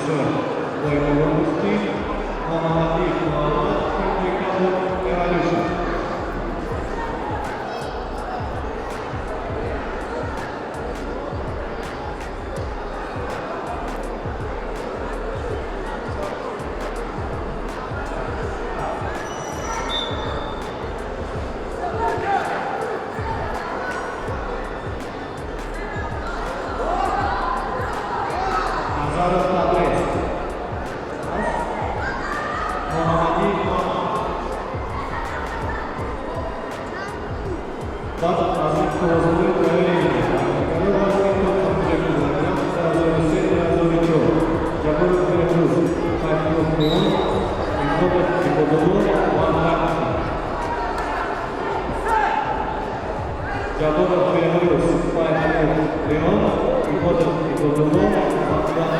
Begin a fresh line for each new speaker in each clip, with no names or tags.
Сурх Боймулло Муфтӣ, Муҳаммадиев Муҳаммад, кунҷи кабуд Эволюшн. Назаров Таблез. Муҳаммадиев Муҳаммад. Баъд аз ин овозҳои тайёрӣ вазни то 51 килограмм 2003, 2004, Ҷабборов Беҳрӯз, Сайфулло Леон, Ибодов Ибодулло, Муҳаммад. Ҷабборов Беҳрӯз, Сайфулло Леон, Ибодов Ибодулло, Муҳаммад.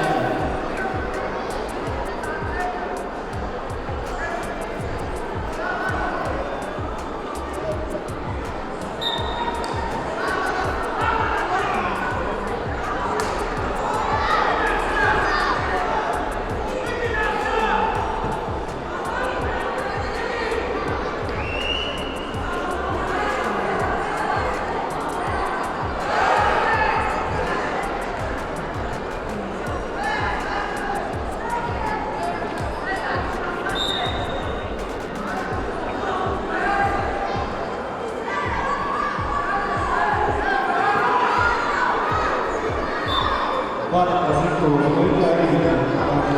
Баъд аз ин овозҳои тайёрӣ вазни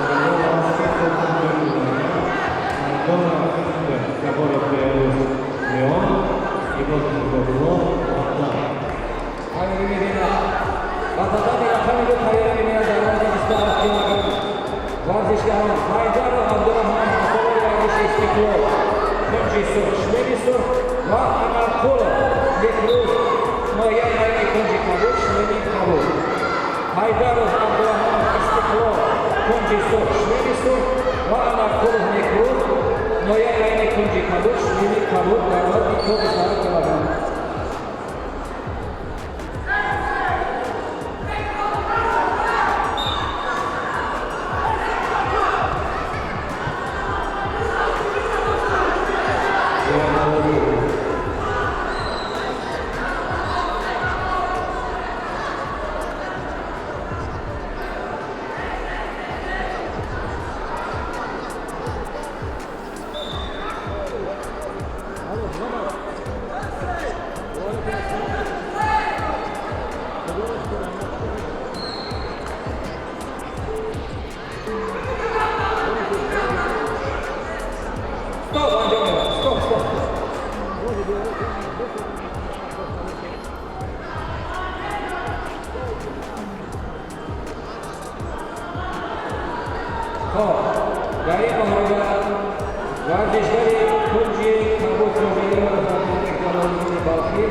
то 50 килограмм Ҷабборов Беҳрӯз Леон, Ибодов Ибодулло, Муҳаммад.
Тайёрӣ мебинад ва ба дами рақами 2 тайёрӣ мебинад дар вазни 27 килограмм варзишгарон Ҳайдаров Абдураҳмон, асолаи варзиши Истиқлол, кунҷи сурх, шлеми сурх, ва Анарқулов Беҳрӯз, ноҳияи райони кунҷи кабуд, шлеми кабуд. Ҳайдаров Абдураҳмон, Истиқлол, кунҷи сурх, шлеми сурх, ва Анарқулов Некрӯз, ноҳияи райони кунҷи кабуд, шлеми кабуд, дар вазни то 27 килограмм. Стоп, анҷом меёбад. Стоп, стоп. Хоб, дар ин муҳориба варзишгари кунҷи кабуд Ҷалолиддини Балхӣ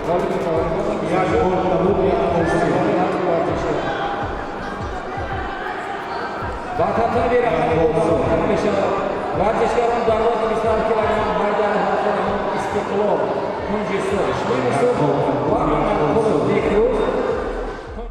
ғолиби муҳориба.
Як хол кабуд, як хол сиёҳ.
Варзишгар ба татами рақами 2 мешавад. Варзишгарон дар вазни 27 килограмм Ҳайдаров Абдураҳмон, Истиқлол, кунҷи сурх, шлеми сурх, ва Анарқулов Бекрӯз.